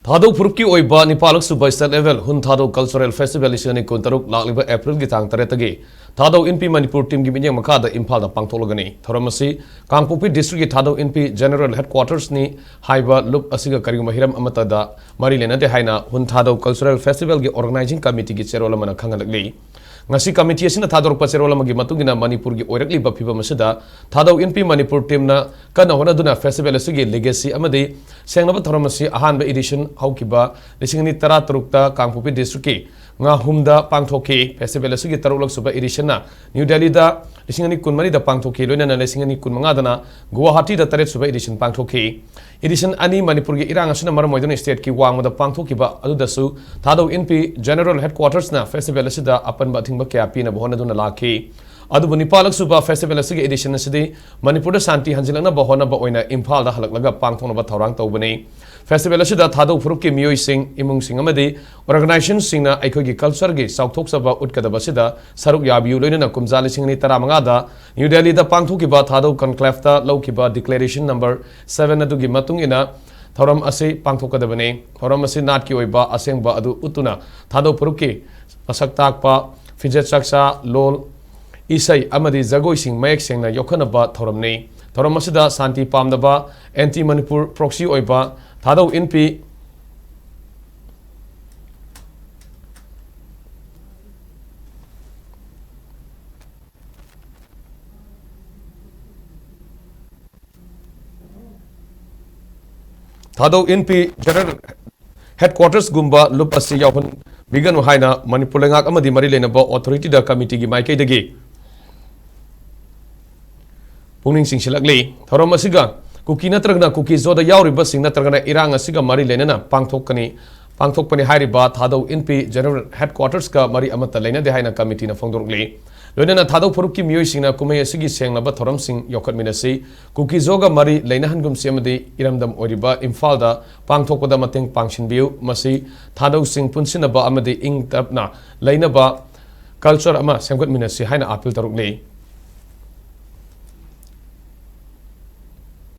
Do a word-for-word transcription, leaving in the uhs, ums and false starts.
ꯊꯥꯗꯧ ꯐꯨꯔꯨꯞꯀꯤ ꯑꯣꯏꯕ ꯅꯤꯄꯥꯜꯂꯛ ꯁꯨꯕ State Level ꯍꯨꯟ ꯊꯥꯗꯧ Cultural Festival ꯂꯤꯁꯤꯡ ꯑꯅꯤ ꯀꯨꯟꯇꯔꯨꯛ ꯂꯥꯛꯂꯤꯕ April ꯒꯤ ꯇꯥꯡ ꯇꯔꯦꯠꯇꯒꯤ ꯊꯥꯗꯧ ꯏꯟꯄꯤ ꯃꯅꯤꯄꯨꯔ team ꯒꯤ ꯃꯤꯠꯌꯦꯡ ꯃꯈꯥꯗ ꯏꯝꯐꯥꯜꯗ ꯄꯥꯡꯊꯣꯛꯂꯒꯅꯤ꯫ ꯊꯧꯔꯝ ꯑꯁꯤ ꯀꯥꯡꯄꯣꯛꯄꯤ district ꯀꯤ ꯊꯥꯗꯧ ꯏꯟꯄꯤ General Headquarters ꯅꯤ ꯍꯥꯏꯕ ꯂꯨꯞ ꯑꯁꯤꯒ ꯀꯔꯤꯒꯨꯝꯕ ꯍꯤꯔꯝ ꯑꯃꯠꯇꯗ ꯃꯔꯤ ꯂꯩꯅꯗꯦ ꯍꯥꯏꯅ ꯍꯨꯟ ꯊꯥꯗꯧ Cultural Festival ꯒꯤ organizing committee ꯒꯤ ꯆꯦꯔꯣꯜ ꯑꯃꯅ ꯈꯪꯍꯜꯂꯛꯂꯤ꯫ ꯉꯁꯤ committee ꯑꯁꯤꯅ ꯊꯥꯗꯣꯔꯛꯄ ꯆꯦꯔꯣꯜ ꯑꯃꯒꯤ ꯃꯇꯨꯡ ꯏꯟꯅ ꯃꯅꯤꯄꯨꯔꯒꯤ ꯑꯣꯏꯔꯛꯂꯤꯕ ꯐꯤꯕꯝ ꯑꯁꯤꯗ ꯊꯥꯗꯧ ꯏꯟꯄꯤ ꯃꯅꯤꯄꯨꯔ team ꯅ ꯀꯟꯅ ꯍꯣꯠꯅꯗꯨꯅ festival ꯑꯁꯤꯒꯤ legacy ꯑꯃꯗꯤ ꯁꯦꯡꯂꯕ ꯊꯧꯔꯝ ꯑꯁꯤ ꯑꯍꯥꯟꯕ edition ꯍꯧꯈꯤꯕ ꯂꯤꯁꯤꯡ ꯑꯅꯤ ꯇꯔꯥꯇꯔꯨꯛꯇ ꯀꯥꯡꯄꯣꯛꯄꯤ district ꯀꯤ ꯉꯥꯍꯨꯝꯗ ꯄꯥꯡꯊꯣꯛꯈꯤ꯫ Festival ꯑꯁꯤꯒꯤ ꯇꯔꯨꯛꯂꯛ ꯁꯨꯕ edition ꯅ New Delhi ꯗ ꯂꯤꯁꯤꯡ ꯑꯅꯤ ꯀꯨꯟꯃꯔꯤꯗ ꯄꯥꯡꯊꯣꯛꯈꯤ꯫ ꯂꯣꯏꯅꯅ ꯂꯤꯁꯤꯡ ꯑꯅꯤ ꯀꯨꯟꯃꯉꯥꯗꯅ ꯒꯨꯋꯥꯍꯥꯇꯤꯗ ꯇꯔꯦꯠ ꯁꯨꯕ edition ꯄꯥꯡꯊꯣꯛꯈꯤ꯫ Edition ꯑꯅꯤ ꯃꯅꯤꯄꯨꯔꯒꯤ ꯏꯔꯥꯡ ꯑꯁꯤꯅ ꯃꯔꯝ ꯑꯣꯏꯗꯨꯅ state ꯀꯤ ꯋꯥꯡꯃꯗ ꯄꯥꯡꯊꯣꯛꯈꯤꯕ ꯑꯗꯨꯗꯁꯨ ꯊꯥꯗꯧ ꯏꯟꯄꯤ General Headquarters ꯅ festival ꯑꯁꯤꯗ ꯑꯄꯟꯕ ꯑꯊꯤꯡꯕ ꯀꯌꯥ ꯄꯤꯅꯕ ꯍꯣꯠꯅꯗꯨꯅ ꯂꯥꯛꯈꯤ꯫ ꯑꯗꯨꯕꯨ ꯅꯤꯄꯥꯜꯂꯛ ꯁꯨꯕ festival ꯑꯁꯤꯒꯤ edition ꯑꯁꯤꯗꯤ ꯃꯅꯤꯄꯨꯔꯗ ꯁꯥꯟꯇꯤ ꯍꯟꯖꯤꯜꯂꯛꯅꯕ ꯍꯣꯠꯅꯕ ꯑꯣꯏꯅ ꯏꯝꯐꯥꯜꯗ ꯍꯜꯂꯛꯂꯒ ꯄꯥꯡꯊꯣꯛꯅꯕ ꯊꯧꯔꯥꯡ ꯇꯧꯕꯅꯤ꯫ Festival ꯑꯁꯤꯗ ꯊꯥꯗꯧ ꯐꯨꯔꯨꯞꯀꯤ ꯃꯤꯑꯣꯏꯁꯤꯡ, ꯏꯃꯨꯡꯁꯤꯡ ꯑꯃꯗꯤ organization ꯁꯤꯡꯅ ꯑꯩꯈꯣꯏꯒꯤ culture ꯒꯤ ꯆꯥꯎꯊꯣꯛꯆꯕ ꯎꯠꯀꯗꯕ ꯑꯁꯤꯗ ꯁꯔꯨꯛ ꯌꯥꯕꯤꯌꯨ꯫ ꯂꯣꯏꯅꯅ ꯀꯨꯝꯖꯥ ꯂꯤꯁꯤꯡ ꯑꯅꯤ ꯇꯔꯥꯃꯉꯥꯗ New Delhi ꯗ ꯄꯥꯡꯊꯣꯛꯈꯤꯕ ꯊꯥꯗꯧ conclave ꯇ ꯂꯧꯈꯤꯕ declaration number seven ꯑꯗꯨꯒꯤ ꯃꯇꯨꯡ ꯏꯟꯅ ꯊꯧꯔꯝ ꯑꯁꯤ ꯄꯥꯡꯊꯣꯛꯀꯗꯕꯅꯤ꯫ ꯊꯧꯔꯝ ꯑꯁꯤ ꯅꯥꯠꯀꯤ ꯑꯣꯏꯕ ꯑꯁꯦꯡꯕ ꯑꯗꯨ ꯎꯠꯇꯨꯅ ꯊꯥꯗꯧ ꯐꯨꯔꯨꯞꯀꯤ ꯃꯁꯛ ꯇꯥꯛꯄ ꯐꯤꯖꯦꯠ ꯆꯥꯛꯆꯥ, ꯂꯣꯜ, ꯏꯁꯩ ꯑꯃꯗꯤ ꯖꯒꯣꯏꯁꯤꯡ ꯃꯌꯦꯛ ꯁꯦꯡꯅ ꯌꯣꯛꯈꯠꯅꯕ ꯊꯧꯔꯝꯅꯤ꯫ ꯊꯧꯔꯝ ꯑꯁꯤꯗ ꯁꯥꯟꯇꯤ ꯄꯥꯝꯗꯕ, anti Manipur proxy ꯑꯣꯏꯕ ꯊꯥꯗꯧ ꯏꯟꯄꯤ ꯊꯥꯗꯧ ꯏꯟꯄꯤ General Headquarters ꯒꯨꯝꯕ ꯂꯨꯞ ꯑꯁꯤ ꯌꯥꯎꯍꯟꯕꯤꯒꯅꯨ ꯍꯥꯏꯅ ꯃꯅꯤꯄꯨꯔ ꯂꯩꯉꯥꯛ ꯑꯃꯗꯤ ꯃꯔꯤ ꯂꯩꯅꯕ authority ꯗ committee ꯒꯤ ꯃꯥꯏꯀꯩꯗꯒꯤ ꯄꯨꯛꯅꯤꯡ ꯆꯤꯡꯁꯤꯜꯂꯛꯂꯤ꯫ ꯊꯧꯔꯝ ꯑꯁꯤꯒ ꯀꯨꯀꯤ ꯅꯠꯇ꯭ꯔꯒꯅ ꯀꯨꯀꯤ ꯖꯣꯗ ꯌꯥꯎꯔꯤꯕꯁꯤꯡ ꯅꯠꯇ꯭ꯔꯒꯅ ꯏꯔꯥꯡ ꯑꯁꯤꯒ ꯃꯔꯤ ꯂꯩꯅꯅ ꯄꯥꯡꯊꯣꯛꯀꯅꯤ, ꯄꯥꯡꯊꯣꯛꯄꯅꯤ ꯍꯥꯏꯔꯤꯕ ꯊꯥꯗꯧ ꯏꯟꯄꯤ General Headquarters ꯀ ꯃꯔꯤ ꯑꯃꯠꯇ ꯂꯩꯅꯗꯦ ꯍꯥꯏꯅ committee ꯅ ꯐꯣꯡꯗꯣꯔꯛꯂꯤ꯫ ꯂꯣꯏꯅꯅ ꯊꯥꯗꯧ ꯐꯨꯔꯨꯞꯀꯤ ꯃꯤꯑꯣꯏꯁꯤꯡꯅ ꯀꯨꯝꯍꯩ ꯑꯁꯤꯒꯤ ꯁꯦꯡꯂꯕ ꯊꯧꯔꯝꯁꯤꯡ ꯌꯣꯛꯈꯠꯃꯤꯟꯅꯁꯤ, ꯀꯨꯀꯤ ꯖꯣꯒ ꯃꯔꯤ ꯂꯩꯅꯍꯟꯒꯨꯝꯁꯤ ꯑꯃꯗꯤ ꯏꯔꯝꯗꯝ ꯑꯣꯏꯔꯤꯕ ꯏꯝꯐꯥꯜꯗ ꯄꯥꯡꯊꯣꯛꯄꯗ ꯃꯇꯦꯡ ꯄꯥꯡꯁꯤꯟꯕꯤꯌꯨ꯫ ꯃꯁꯤ ꯊꯥꯗꯧꯁꯤꯡ ꯄꯨꯟꯁꯤꯟꯅꯕ ꯑꯃꯗꯤ ꯏꯪ ꯇꯞꯅ ꯂꯩꯅꯕ culture ꯑꯃ ꯁꯦꯝꯒꯠꯃꯤꯟꯅꯁꯤ ꯍꯥꯏꯅ appeal ꯇꯧꯔꯛꯂꯤ꯫